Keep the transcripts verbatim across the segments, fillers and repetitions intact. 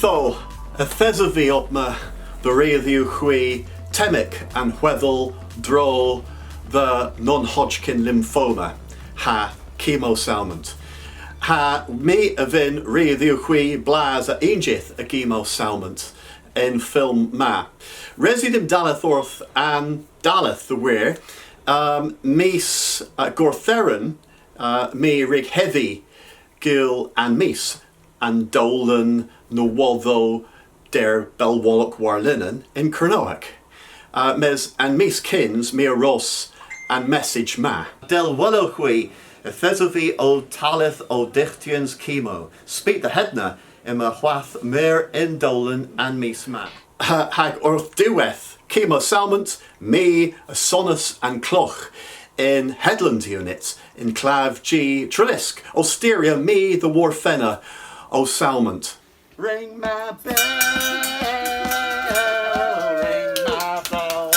So, yth esov vy omma dhe ri dhywgh hwi temmik an hwedhel a-dro dhe non-Hodgkin lymphoma ha chemo Salmond. Ha my a vynn ri dhywgh hwi blas a unn jydh a chemo Salmond y'n fylm ma. Res yw dhymm dalleth orth an dalleth, dhe wir. Um, mis, uh, Gortheren, uh, my a wrug hedhi gul An Mis, an dowlen nowodhow der bellwolok warlinen yn Kernowek. Uh, mes an mis kyns my a ros an messach ma. Dell welowgh hwi, yth esov vy ow talleth ow dyghtyans chemo. Spit dhe hedna, yma hwath meur y'n dowlen an mis ma. Ha-, hag orth diwedh chemo Salmond, my a sonas an klogh yn Headland Unit yn klavji Trelisk, ow styrya my dhe worfenna ow Salmond. Ring my bell, ring my bell.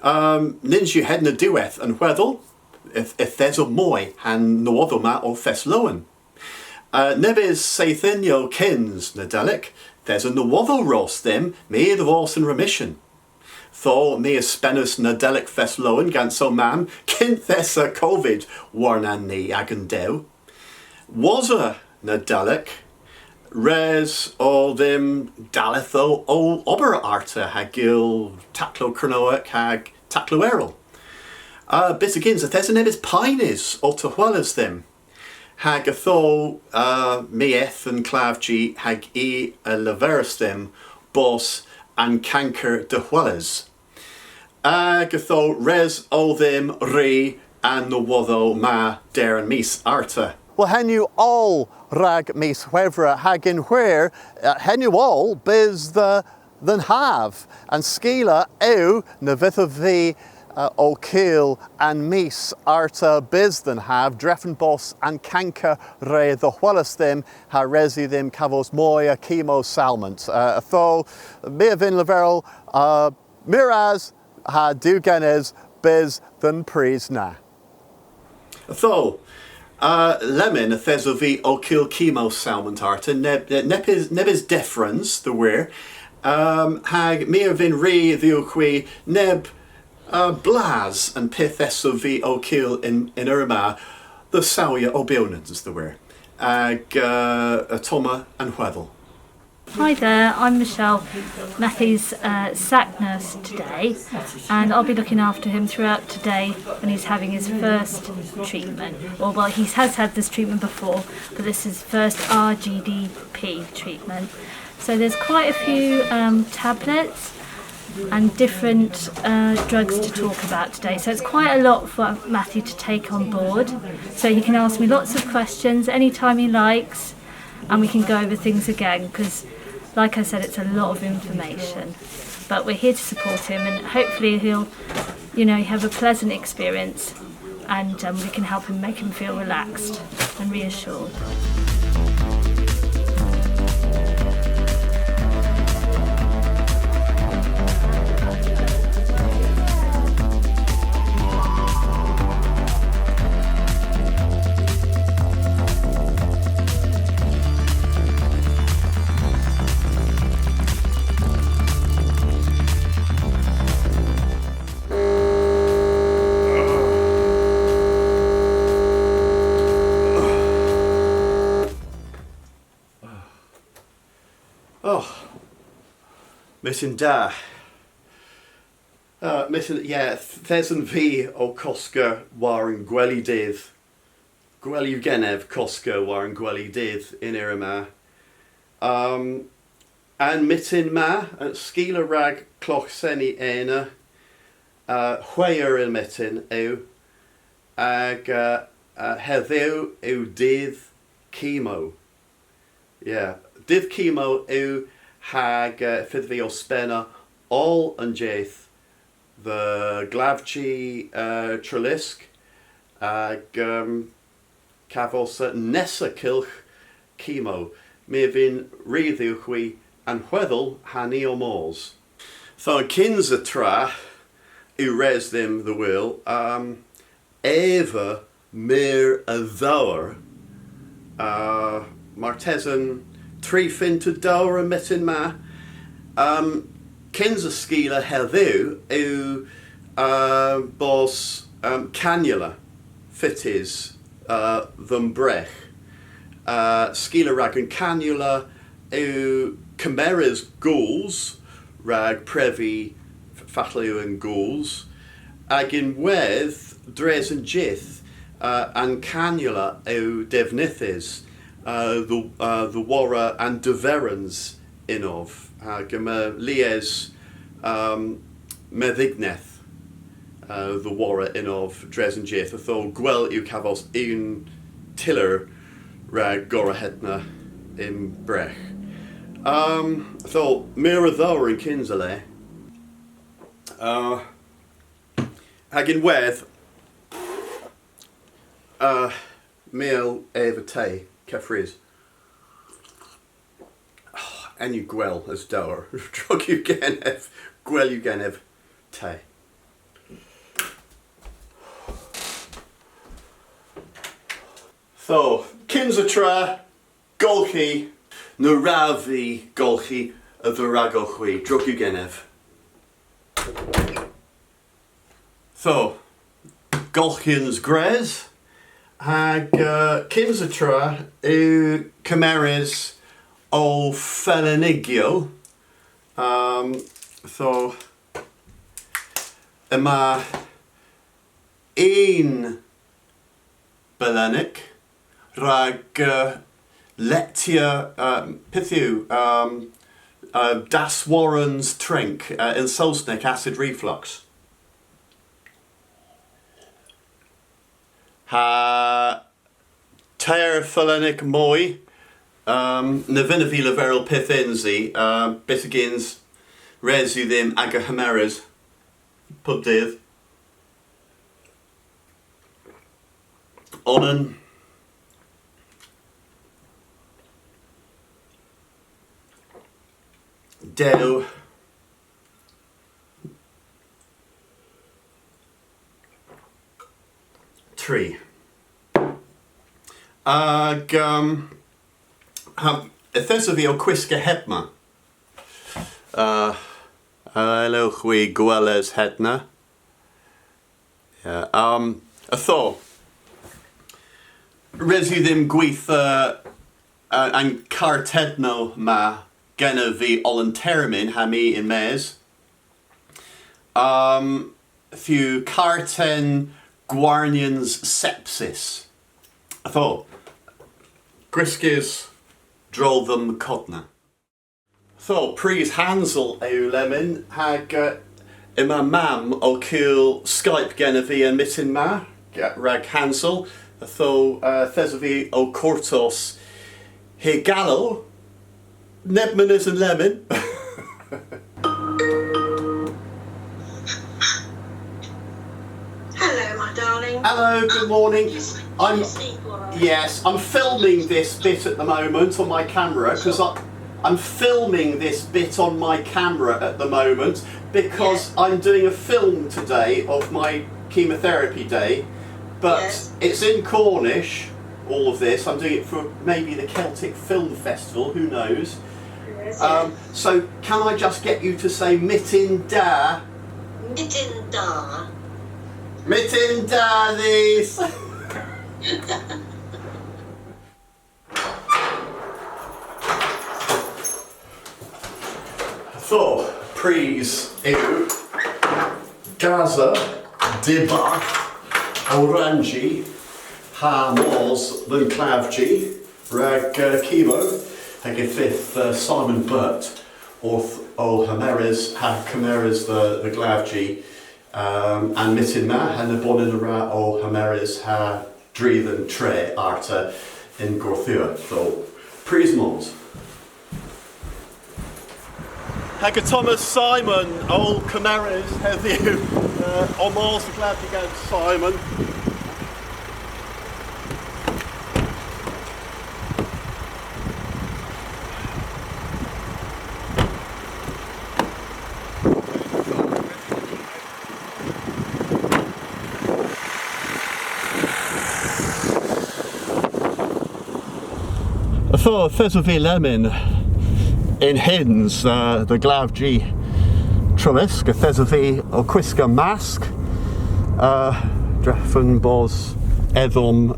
Um, nyns yw hedna diwedh an hwedhel, yth, yth esa moy ha'n nowodhow ma ow fest lowen. Uh, nebes seythunyow kyns Nadelik, yth esa nowodhow ros dhymm my dhe vos yn remission. Ytho my a spenas Nadelik fest lowen gans ow mamm, kynth esa Covid warnan ni agan dew. Wosa Nadelik, res o dhymm dalleth ow, ow ober arta ha gul taklow Kernowek ha taklow erel. Uh, byttegyns, yth esa nebes paynys ow tehweles dhymm. Hag ytho, uh, my eth dhe'n klavji hag i a leveris dhymm bos an kanker dehwelys. Hag ytho res o dhymm ri an nowodhow ma der an mis arta. Wel, henn yw oll rag mis Hwevrer hag yn hwir, uh, henn yw oll bys dhe dhe'n hav. An skila yw na vydhav vy, uh, ow kul An Mis arta bys dhe'n hav, drefen bos an kanker re dhehwelis dhymm ha res yw dhymm kavos moy a chemo Salmond. Uh, ytho, my a vynn leverel, uh, meur ras ha Duw genes bys dhe'n prys na. Ytho, uh, lemmyn yth esov vy ow kul chemo Salmond arta, neb, nebes, nebes dyffrans, dhe wir. Um, hag my a vynn ri dhywgh hwi neb, uh, blas a'n pyth esov vy ow kul yn, y'n eur ma, dhe sawya ow bewnans, dhe wir. Hag, uh, ottomma an hwedhel. Hi there, I'm Michelle, Matthew's, uh, SACT nurse today, and I'll be looking after him throughout today when he's having his first treatment. Or, well, he has had this treatment before, but this is first R G D P treatment. So there's quite a few, um, tablets and different, uh, drugs to talk about today. So it's quite a lot for Matthew to take on board. So he can ask me lots of questions anytime he likes, and we can go over things again, 'cause, like I said, it's a lot of information. But we're here to support him, and hopefully he'll, you know, have a pleasant experience, and, um, we can help him, make him feel relaxed and reassured. Oh, myttin da. Uh, myttin, yeah, yth esen vy ow koska war an gweli dydh. Gwell yw genev koska war an gweli dydh y'n eur ma. Um, an myttin ma, uh, skila rag klogh seni ena, uh, hwegh eur y'n myttin yw, hag, uh, uh, hedhyw yw dydh chemo. Yeah. Dydh chemo yw hag, uh, y fydh vy ow spena oll an jydh dhe glavji, uh, Trelisk, hag, um, kavos, uh, nessa kylgh chemo. My a vynn ri dhywgh hwi an hwedhel ha ni ow mos. Ytho kynsa tra yw res dhymm dhe wul, um, eva meur a dhowr, uh, Martesen tri fynn'ta dowr an myttin ma. Um, kynsa skila hedhyw yw, uh, bos, um, cannula fyttys, uh, dhe'm bregh. Uh, skila rag an cannula yw kemeres goos rag previ f-, fatla yw an goos, hag ynwedh dres an jydh, uh, an cannula yw devnydhys, uh, dhe, uh, dhe worra an diferans ynnov, hag yma lies, um, medhygneth, uh, dhe worra ynnov dres an jydh, ytho gwell yw kavos unn tyller rag gorra hedna y'm bregh. Um, ytho, meur a dhowr y'n kynsa le. Uh, hag ynwedh, uh, my a yll eva te, keffrys. Oh, henn yw gwell as dowr. Drog yw genev. Gwell yw genev te. Ytho, kynsa tra, golghi, na wrav vy golghi a-dheragowgh hwi, drog yw genev. Ytho, golghyans gwrys, hag, uh, kynsa tra yw kemeres ow felenigyow. Um, ytho, yma unn belenik rag, uh, lettya, uh, pyth yw, um, uh, daswarrans trenk, uh, yn Sowsnek, acid reflux. Ha teyr felenik moy, um, ny vynnav vy leverel pyth yns i, uh, byttegyns res yw dhymm aga hemeres pub dydh. Onan. Dew. Tri. Hag, um, ha, yth esov vy ow kwiska hemma. Uh, a yllowgh hwi gweles hedna? Yeah, um, ytho, res yw dhymm gwitha, uh, uh, an kartennow ma genev vy oll an termyn ha my yn-mes. Um, yth yw karten gwarnyans sepsis. Ytho, gwiskys a-dro dhe'm kodna. Ytho, prys hansel yw lemmyn, hag, uh, yma mamm ow kul Skype genev vy an myttin ma, ga-, rag hansel. Ytho, uh, yth esov vy ow kortos hy galow, neb mynysen lemmyn. Hello, my darling. Hello, good morning. Um, you s-, I'm, you sleep all right? Yes, I'm filming this bit at the moment on my camera, 'cause I, I'm filming this bit on my camera at the moment because, yeah, I'm doing a film today of my chemotherapy day, but, yes, it's in Cornish, all of this. I'm doing it for maybe the Celtic Film Festival, who knows? Yes, um, yes. So can I just get you to say myttin da? Myttin da. Myttin da dhis. Ytho, prys yw gasa dybargh oranji ha mos dhe'n klavji rag, uh, chemo, hag y fydh, uh, Simon Burt orth ow hemeres ha kemeres dhe, dhe glavji, um, an myttin ma, ha nebonan a wra ow hemeres ha dri dhe'n tre arta yn gorthugher. So, prys mos. Hag yma Thomas Simon ow kemeres hedhyw, uh, ow mos dhe glavji gans Simon. Ytho, yth esov vy lemmyn yn hyns, uh, dhe glavji Trelisk, yth esov vy ow kwiska mask, uh, drefen bos edhom,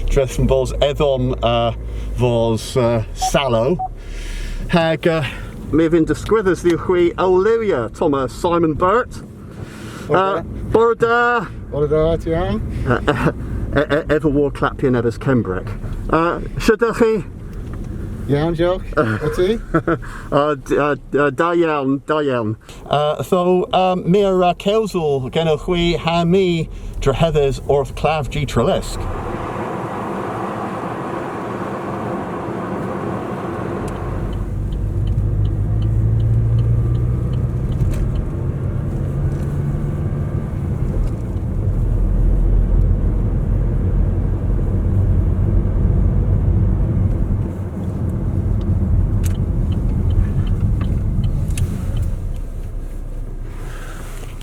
drefen bos edhom, uh, bos, uh, salow. Hag, uh, my a vynn diskwedhes dhywgh hwi ow liwya, Thomas Simon Burt. Uh, bore da. Bore da, ti iawn? Uh, uh, uh, uh, ev a wor klappya nebes Kembrek. Uh, shwd ydych chi? Iawn, diolch. A ti? Uh, d-, uh, uh, da iawn, da iawn. Uh, so, um, my a wra kewsel genowgh hwi ha my drehedhes orth klavji Trelisk.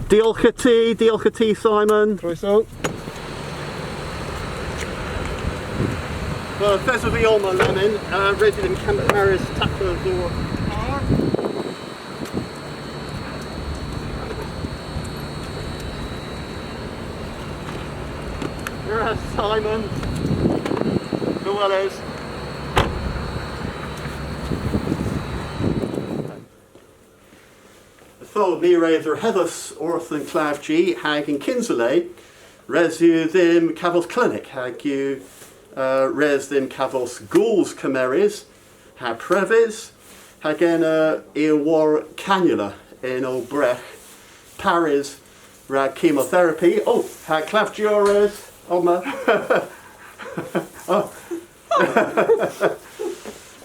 Diolch i ti, diolch i ti, Simon. Croeso. Wel, yth esov vy omma lemmyn, uh, res yw dhymm kemeres taklow dhe'n karr. Yes, Simon. Go well, Ez. Ytho, my re dhrehedhas orth an klavji hag yn kynsa le, res yw dhymm kavos klinik, hag yw, uh, res dhymm kavos goos kemerys, ha previs, hag ena i a wor cannula yn ow bregh, parys rag chemotherapy. Oh, ha klavjiores omma. Oh.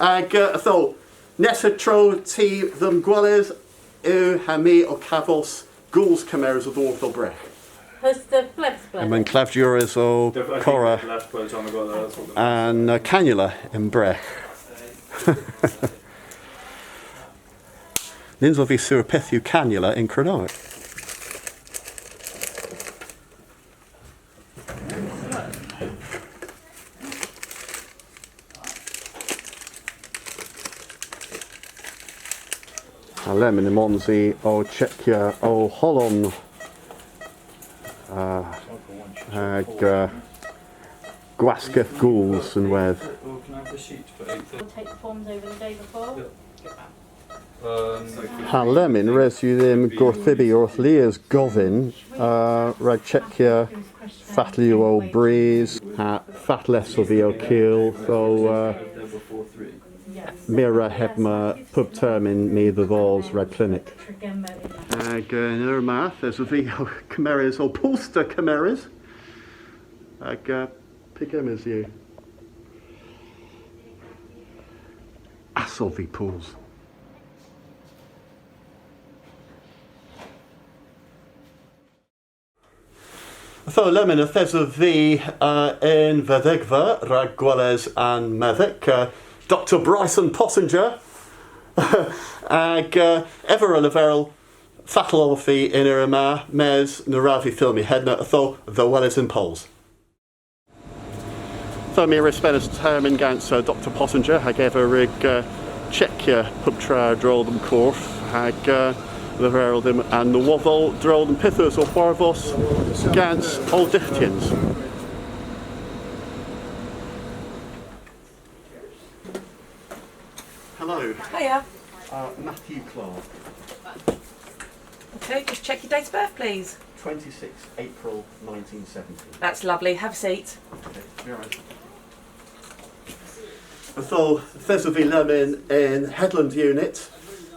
Hag, uh, ytho, nessa tro ty dhe'm gweles yw ha my ow kavos goos kemerys a-dhyworth ow bregh. Hus da flex. Yma'n klavjiores ow korra an, uh, cannula y'm bregh. Nyns ov vy sur pyth yw cannula yn Kernewek. Ha lemmyn ymons i ow checkya ow holon, uh, hag, uh, gwasketh goos ynwedh. We'll take the forms over the day before. Ha lemmyn res yw dhymm gorthybi orth lies govyn, uh, rag checkya fatel yw ow brys, ha fatel esov vy ow kul, so, uh, my a wra hemma pub termyn my dhe dhos rag klinik. Hag, uh, y'n eur ma, yth esov vy ow kemeres ow poster kemerys. Hag, uh, pygemmys yw? Ass ov vy poos. Ytho lemmyn yth esov vy, uh, yn medhygva rag gweles an medhyk, uh, Doktour Bryson Pottinger. Hag, uh, ev a wra leverel fatel ov vy y'n eur ma, mes na wrav vy fylmya hedna, ytho dha weles yn pols. Ytho my a wra spena termyn gans, uh, Doktour Pottinger hag ev a wrug, uh, checkya puptra a-dro dhe'm korf hag, uh, leverel dhymm an nowodhow a-dro dhe'm pyth eus ow hwarvos gans ow dyghtyans. Hello. Hiya. Uh, Matthew Clark. Okay, just check your date of birth, please. Twenty-six April nineteen seventy. That's lovely. Have a seat. Okay, you're right. Ytho, yth esov vy lemmyn yn Headland Unit,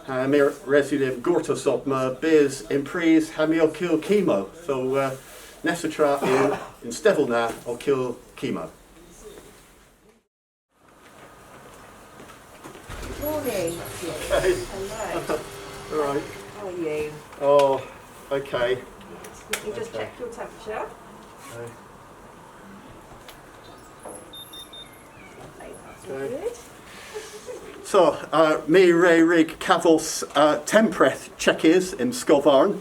uh, my res yw dhymm gortos omma bys y'n prys ha my ow kul chemo. Ytho, uh, nessa tra yw y'n stevel na ow kul chemo. Morning. Okay. Hello. All right. How are you? Oh, okay. Let me just check your temperature. Okay. Lovely, that's all good. So, uh, my re wrug kavos, uh, tempredh checkys yn skovarn.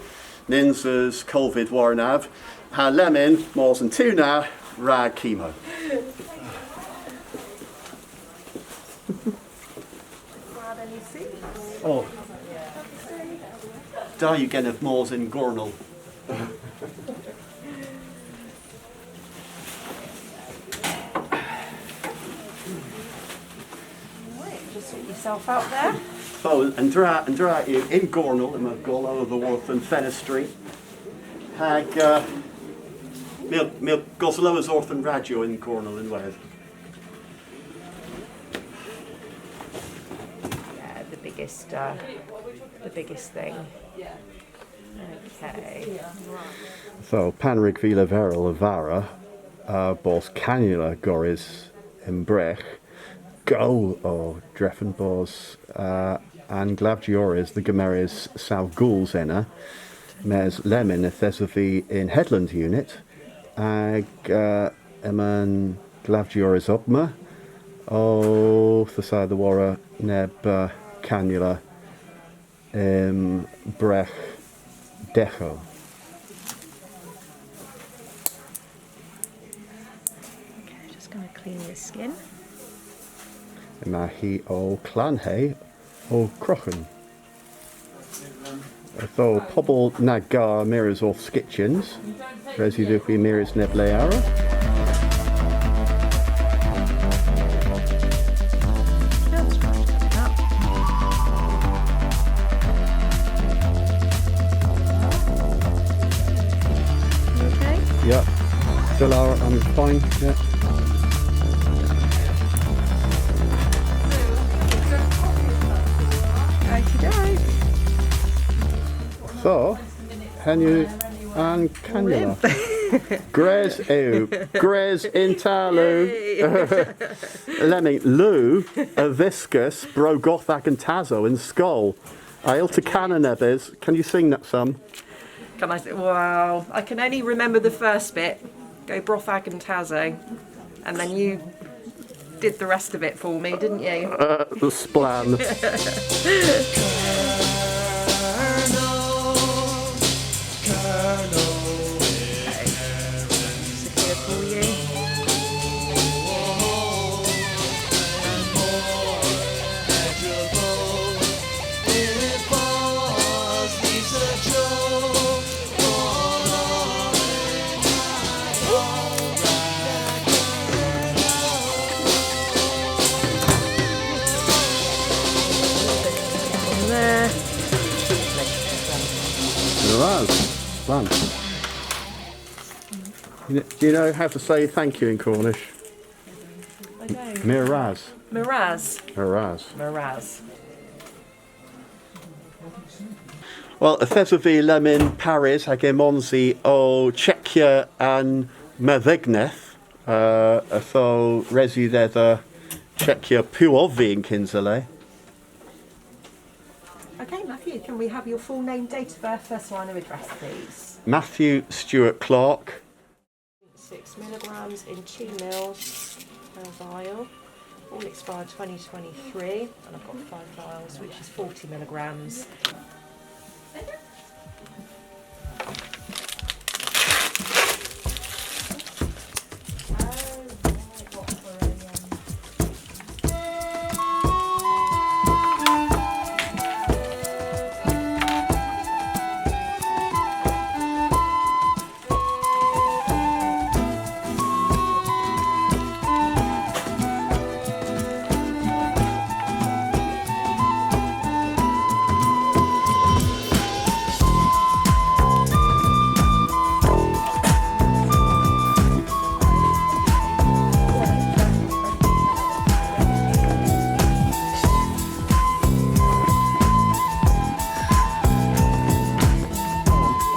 Nyns eus Covid warnav. Ha lemmyn, mos yn tu na, rag chemo. Oh. Da yw genev mos yn gornel. Right, just sort yourself out there. Oh, an dra, an dra yw yn gornel, yma golow a-dhyworth an fenestri. Hag, uh, my a, my a goslowes orth an radyo yn gornel ynwedh. Yeah, the biggest, uh, the biggest thing. Okay. So, pan wrug vy leverel a-varr, uh, bos cannula gorrys yn bregh, gool o drefen bos, uh, an glavjiores dhe gemeres saw gool ena, mes lemmyn yth esov vy yn Headland Unit, hag, uh, yma'n glavjiores obma, ow thasa dhe worra neb, uh, cannula, um, bregh deghow. Okay, just gonna clean the skin. Yma hi ow klanhe ow kroghen. Ytho pobel na gar mires orth skitchens. Res yw dhywgh hwi mires neb le arall. Okay. Yeah. Still are, I'm fine. Yeah. Righty-do. So, henn yw an cannula. Gwrys yw. Gwrys yn ta, Lou. Yay. Lemmyn, Lou a dhyskas Bro Goth agan Tasow yn skol. A yll'ta kana nebes? Can you sing that some? Can I s-, well, I can only remember the first bit. Bro Goth agan Tasow. And then you did the rest of it for me, didn't you? Uh, the splann. There. Right. Done. You kn-, do you know how to say thank you in Cornish? I don't. Meur ras. Meur ras. Meur ras. Meur ras. Wel, yth esov vy lemmyn parys hag ymons i ow checkya an medhegneth, uh, ytho res yw dhedha checkya piw ov vy yn kynsa le. Okay, Matthew, can we have your full name, date of birth, first line of address, please? Matthew Stewart Clark. Six milligrams in two mils per vial. All expired twenty twenty-three, and I've got five vials, which is forty milligrams.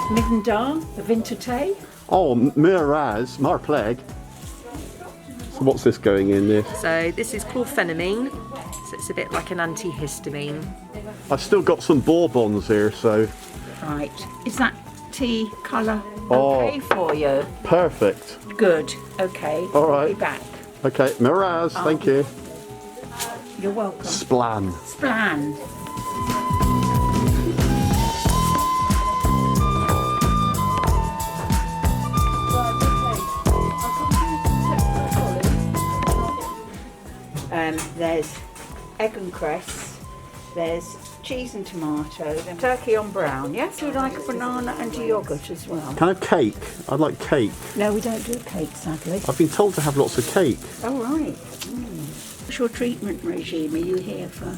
Myttin da, a vynn'ta te? Oh, m-, meur ras, mar pleg. So what's this going in this? So this is chlorphenamine. So it's a bit like an antihistamine. I've still got some Bourbons here, so. Right. Is that tea colour okay for you? Perfect. Good. Okay. All right. Be back. Okay, meur ras, thank you. You're welcome. Splann. Splann. Um, there's egg and cress, there's Cheese and tomato, then turkey on brown, yes? We'd like a banana and a yoghurt as well. Can I have cake? I'd like cake. No, we don't do cake, sadly. I've been told to have lots of cake. Oh, right. Mm. What's your treatment regime? Are you here for?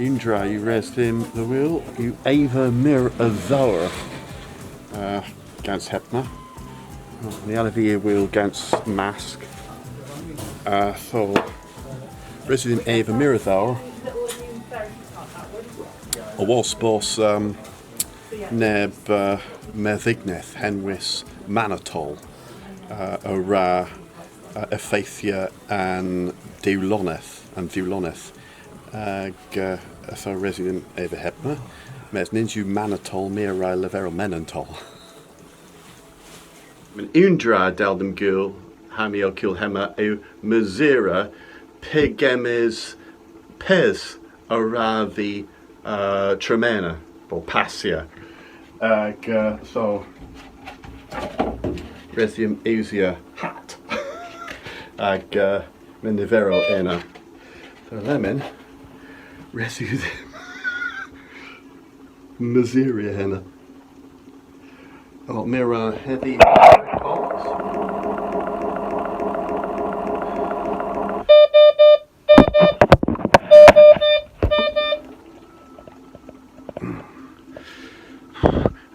Unn dra yw res dhymm dhe wul yw eva meur a dhowr, uh, gans hedna. Ny allav vy y wul gans mask. Uh, so, res yw dhymm eva meur a dhowr. Awos bos, um, neb, uh, medhygneth henwys mannitol, uh, a wra, uh, effeythya an diwloneth, an diwloneth. Hag, uh, ytho res yw dhymm eva hedna. Mes nyns yw mannitol, my a wra leverel menantol. Unn dra dell dhymm gul, ha my ow kul hemma, yw mesura pygemmys pes a wrav vy, uh, tremena, po passya. Hag, uh, so, res yw dhymm usya hatt. Hag, uh, my a niverow ena. So lemmyn, res yw dhymm mesurya henna. Oh, my a wra hedhi.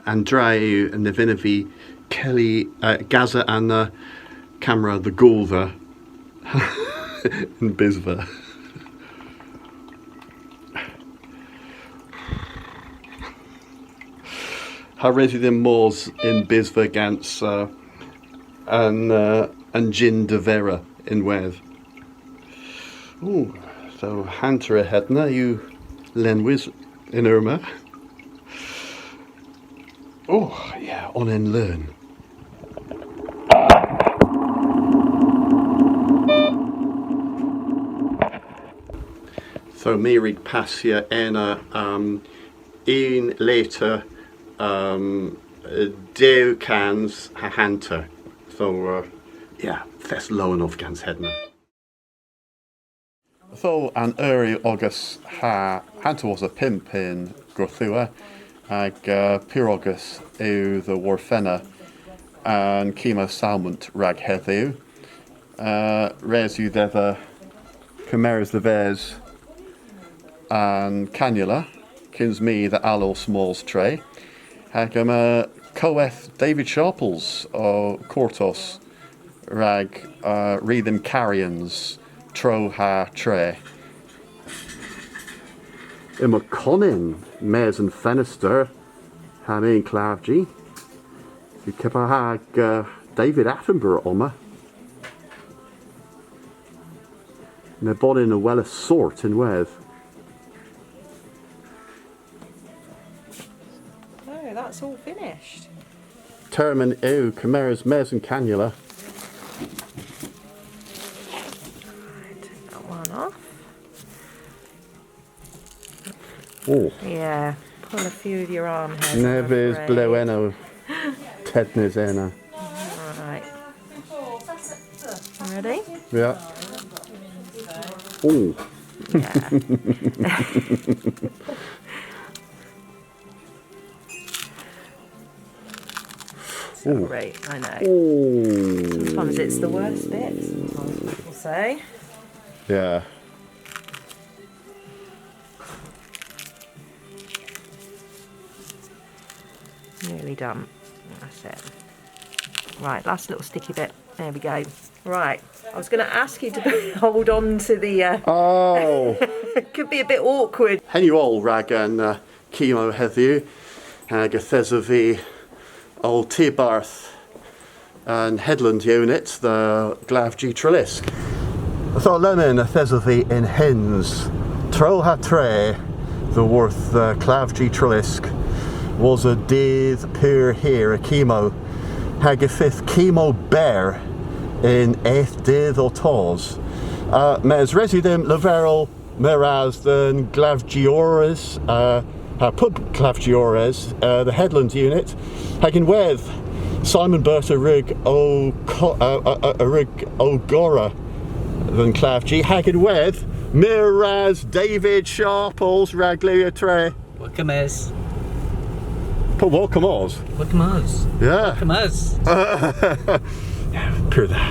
An dra yw, na vynnav vy kelli, uh, gasa an, uh, kamera dhe godha yn bisva. Ha res yw dhymm mos yn bisva gans, uh, an, uh, an jynn-devera ynwedh. Ooh, so hanter a hedna yw lenwys y'n eur ma. Oh, yeah, onan leun. So my a wrug passya ena, um, unn liter, um, dew kans ha hanter. So, uh, yeah, fest lowen ov gans hedna. Ytho an eur yw ogas ha hanter wosa pymp yn gorthugher, hag, uh, pur ogas yw dhe worfenna an kemosawment rag hedhyw. Uh, res yw dhedha kemeres dhe-ves an cannula, kyns my dhe allos mos tre. Hag yma koweth David Sharples ow kortos rag, uh, ri dhymm karyans tro ha tre. Yma konin mes an fenester ha my yn klavji. Yw kepar hag, uh, David Attenborough omma. Nebonan a welas sort ynwedh. So that's all finished. Termyn yw kemeres mes an cannula. Right, take that one off. Oh. Yeah, pull a few of your arm hairs out. Nebes blew ena tednys ena. Right. Ready? Yeah. Oh. Yeah. Ooh. Sorry, I know. Ooh. Sometimes it's the worst bit, sometimes people say. Yeah. Nearly done. That's it. Right, last little sticky bit. There we go. Right, I was going to ask you to hold on to the. Uh, oh, it could be a bit awkward. Henn yw oll rag an uh, chemo hedhyw, hag yth esov vy ow tiberth an Headland Unit dhe Glavji Trelisk. Ytho lemmyn yth esov vy yn hyns, tro ha tre, dhyworth uh, Klavji Trelisk, wosa dydh pur hir a chemo, hag y fydh chemo berr yn eth dydh ow tos. Uh, mes res yw dhymm leverel meur ras dhe'n glavjiores, uh, ha pub klavjiores, uh, the Headland Unit, hag ynwedh Simon Burt a wrug ow ko-, uh, uh, uh, a wrug ow gorra dhe'n klavji, hag ynwedh meur ras David Sharples rag liwya tre. Welcome is. Pub welcome oz. Welcome oz. Yeah. Welcome oz. Pur dha.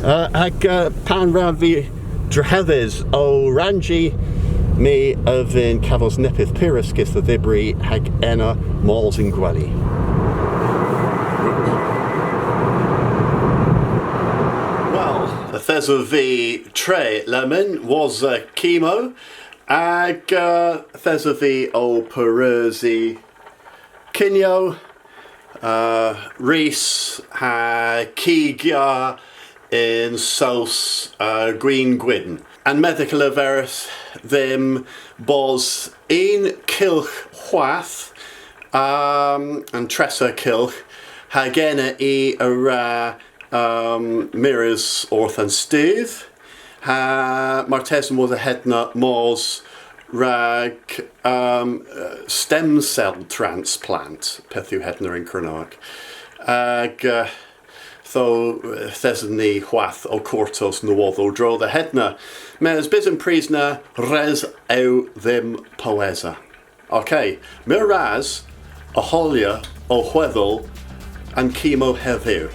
Uh, hag uh, pan wrav vy drehedhes ow ranji, my a vynn kavos neppyth pur uskis dhe dhybri hag ena mos yn gweli. Well, yth esov vy tre lemmyn wosa chemo, hag uh, yth esov vy ow pareusi kinyow, uh, ris ha kig yar yn sows uh, gwin gwynn. An medhyk a leveris dhymm bos unn kylgh hwath, um, an tressa kylgh, hag ena i a wra um, mires orth an studh, ha martesen wosa hedna mos rag um, uh, stem cell transplant, pyth yw hedna yn Kernewek. Hag uh, ytho uh, yth eson ni hwath ow kortos nowodhow a-dro dhe hedna. Mes bys y'n prys na res yw dhymm powesa. Okay, meur ras a holya ow hwedhel an chemo hedhyw.